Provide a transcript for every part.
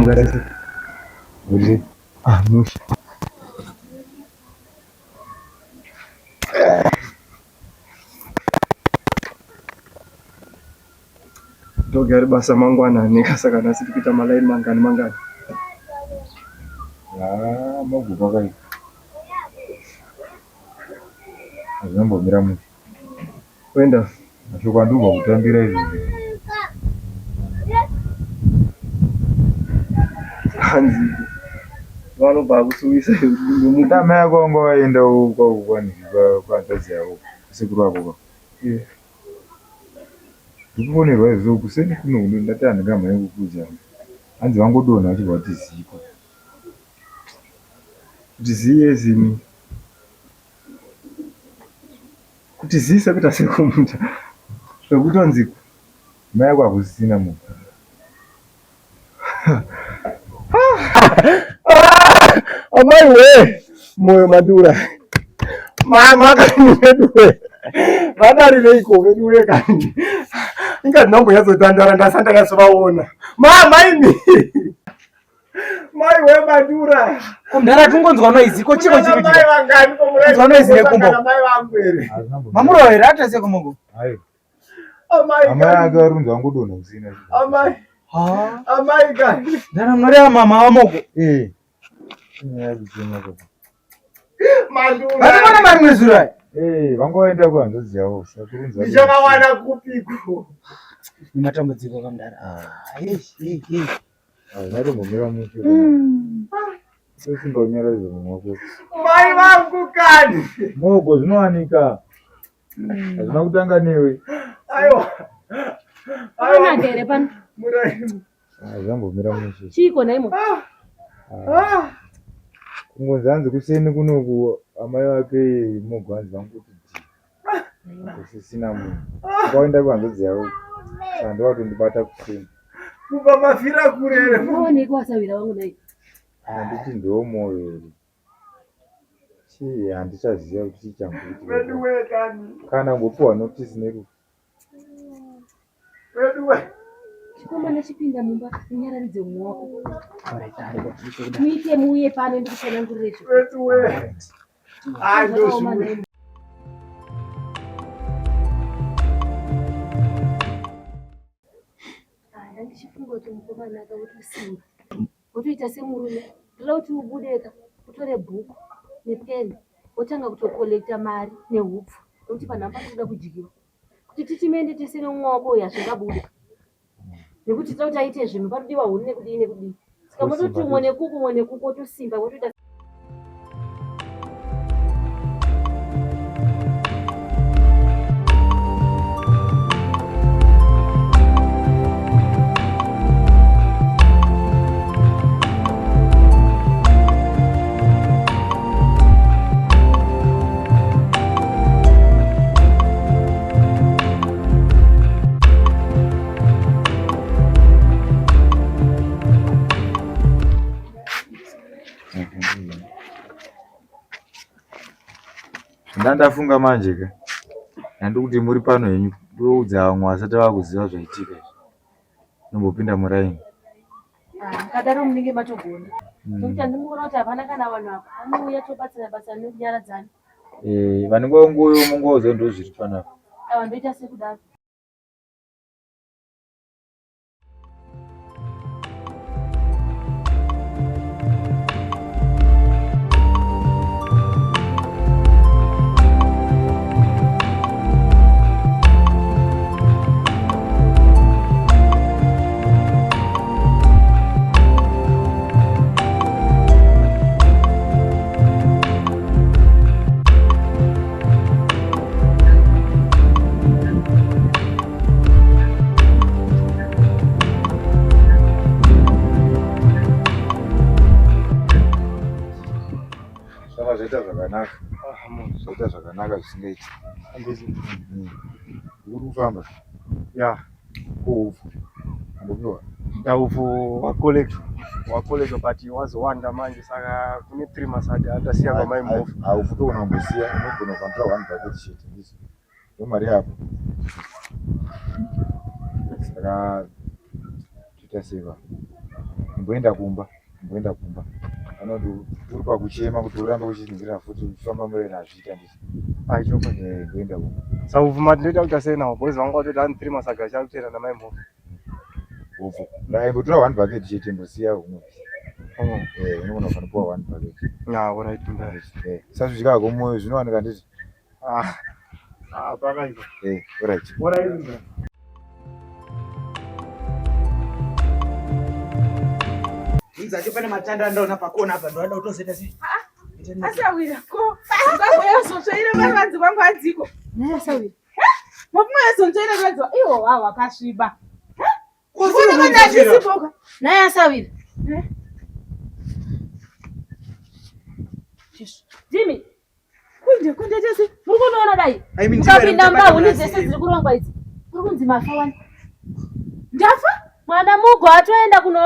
Mukasese. Uri. Ah, mushe. Dog ari basa mangwanani saka nhasi tikuita malaini mangani mangani. Ah, magupa kai. Hazvinombomira mushe. Kuenda. Mashoko andobva kutambira izvozvi. Hanzi vanobva kusuwisa Nda mai ako vanga vaenda kwahanzvadzi yavo sekuru vako ka. Yeah. Ndikufonerwa izvo kuseni kuno kuno ndati handingamhanye kukuudza. Hanzi vangodonha vachibva vati ziko. Kuti ziye zini. Kuti zii sekuita sekumuta. Zvekutonzi Mai ako hakusisina munhu. Amai we moyo madura. Mama kani vedu we. Vadarireiko vedu we kani. Inga ndinambonyatsotandara ndasati ndakatsovaona. Mama imi. Mai we madura. Kumdara tungonzwa noise ko chiko chiri Mai vangani ko murai. Kunzwa noise nekumbo. Mai vangu here. Mamuro here ata seko mongo. Hai. Amai. Amai ake vari kunzi vangodonha kusina. Amai. Ha. Amai kani. Ndara munoreva mama vamoko. Eh. Nyaya kuchema koko. Madura. Vanomona mari mwezuro aya. Eh, vanga vaenda kuhanzvadzi yavo saka kunzi Ndichavawana kupiko. Nematambudziko kamdara. Ah, hey, hey, hey. Hazvatombomira mushe. Sesimba unyaradze mumwe wako. Mai vangu kani. Mogo zvinowanika. Hazvina kutanga newe. Aiwa. Pakanaka here pano? Murai. Hazvambomira mushe. Chiiko nhaimo? Ah. Kungonzi hanzi kuseni kunoku amai vake mogo hanzi vangoti dhi. Kusisina munhu. Ukaenda kuhanzvadzi yavo. Saka ndowatondibata kuseni. Kubva mafira kure here. Maoneko asawira vangu nhai. Handiti ndiwo moyo here. Chii handichaziva kuti chii chamboitika. Vedu we kani. Kana kungopiwa notice nerufu. Vedu we. Chikomana chipinda mumba unyararidze umwe wako. Muite muuye pano ndikutsanangurire zvo. Vedu we. Ai ndozviwe. Aya ndichifunga kuti mukomana akautosimba. Wotoita semurume. Ndoda kuti ubudeka utore bhuku nepeni wotanga kutokolekta mari nehupfu nekuti panhamba panoda kudyiwa. Kuti titimende tese neumwe wako uyu hazvingabude. Nekuti toda kuti aite zvinhu panodiwa huni nekudii nekudii. Saka mototi umwe nekuku umwe nekuku wotosimba wotoita Ndandafunga manje ka. Ndandikuti muri pano henyu ndoudza vamwe vasati vakuziva zvaitika izvi. Ndombopinda muraini. Ah, mukadaro munenge matogona. Nekuti handimuona kuti hapana kana vanhu apa. Anouya tobatsira basa nekunyaradzana. Eh, vanenge vanguyo mungozo ndozviri panapa. Ava ndoita sekudaro. Saka zvaita zvakanaka. Zvaita zvakanaka zvisingaiti. Uri kufamba? Ya. Ko upfu. Ambopiwa. Upfu wakolektwa. Wakolektwa but wazowanda manje saka kune 3 masaga atasiya kwamai mhofu. Upfu togona kumbosiya unogona kufanira one bucket chete ndizvo. Ndomari yako. Saka toita sei va? Imboenda kumba, imboenda kumba. Anoti uri pakuchema kuti urambe uchinzira futi uchifamba murena hazviita nditi. Aichoka. Eh, imboenda kumba. Saubvuma tinoita kuita sei nawo boys vangu vatoti ani 3 masaga achakutenda namai mhofu. Hupfu. Ndaimbotora one bucket chete mbosiya humwe. Oh. Eh, unogona kunopiwa one bucket. Ya, alright mdara. Eh, sazvidyako moyo zvinowanika nditi. Ah. Ah, pakaipa. Eh, alright. Alright mdara. Dzacho pane matanda andaona pakona apa ndoada kutozoita sei? Asawira ko ukagoyozonzvaira vavanzi vangu hadziko Naye asawira. mapumwe yozonzvaira vanzi iwo wa wakasviba Kusiri ndisipoka Naye asawira. Jimmy, kunje kunje chese muri kundiona dai? I mean, ndiwe Ukapinda uri mumba kutabata huni murasi. dzese dziri kurongwa idzi. Uri kunzi mafa wani. ndafa Mwana mugo atoenda kuno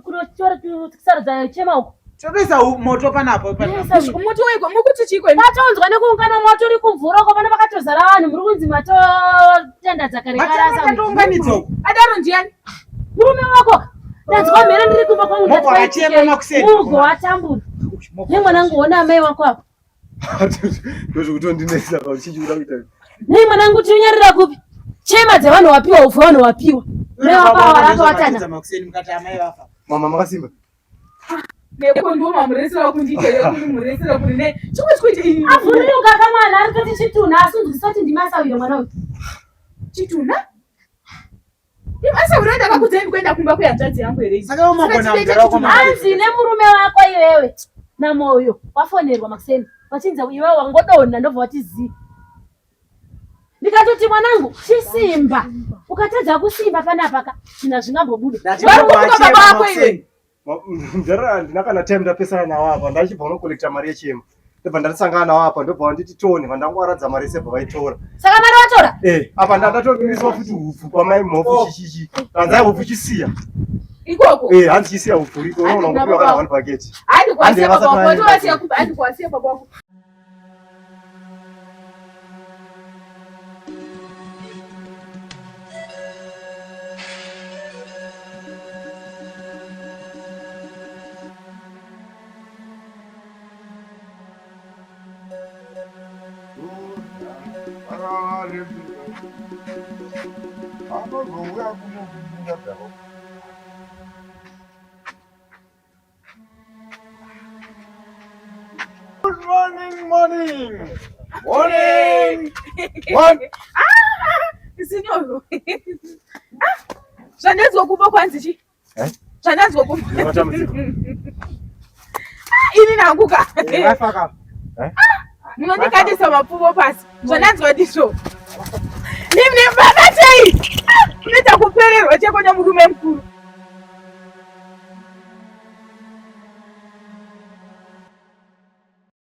kunotora kusarudza chema uko. Totoisa moto panapa Naye panapa. asawira. moto weko mukuti chiko Patonzwa nekuungana moto uri kumvura uko pana pakatozara vanhu muri kunzi matotenda dzakare kare Matanda asawira. akatounganidzwa uku. adaro ndiani Murume wako ndanzwa mhere ndiri kumba kwangu Mogo ndati akachema kwaitikei. makuseni. Mugo atambura. Nei mwanangu ona amai wako apa. Ndozvekutondinetsa pauchichiuda kuita. Nei mwanangu tinyarira kupi? Chema dzevanhu wapiwa ufu vanhu wapiwa. Mai wako ava rakawatana. Makuseni mukati amai vafa. Mama makasimba. neko ndiwo mamuresera kundiitele kuri muresera kuri ne chimwe chikuite ini Avhunduka kamwana ari kuti chitunha asunzwisa kuti ndimasawira mwana uyu. chitunha asawira ndakakudzai kuenda kumba kwehanzvadzi yangu here Saka iwe magona mudhara wako Hanzi nemurume wako iwewe namoyo wafonerwa makuseni vachinzi iwewe wangodonha ndobva wati zii. Ndikatoti mwanangu chisimba ukatadza kusimba panapa ka zvinhu hazvingambobuda. Ndati Vari mogo kutuka achema baba vako makuseni. Mdara handina kana time ndapesana nawo apa ndachibva unokolekta mari yechema. Ndobva ndatisangana nawo apa ndobva vanditi tone vandangwaradza mari yese bva vaitora. Saka mari watora? Eh, apa ndatomiriswa futi hupfu kwamai mhofu chichichi. Hanzai hupfu chisiya. ikoko Eh, hanzi chisiya hupfu riko unoona kungopiwa kana one bucket. handi kwasiya Handi baba wako vasati tovasiya kumba handi kwasiya baba wako Anozouya kuno kumunda dzako. Good morning, morning. Morning. One. sinyoro zvandanzwa kumba kwanzi chi Eh? zvandanzwa kumba Nematambudziko. ini nanguka Vafa Eh? munondikandisa mapfumo pasi zvandanzwa ndizvo nimbabatei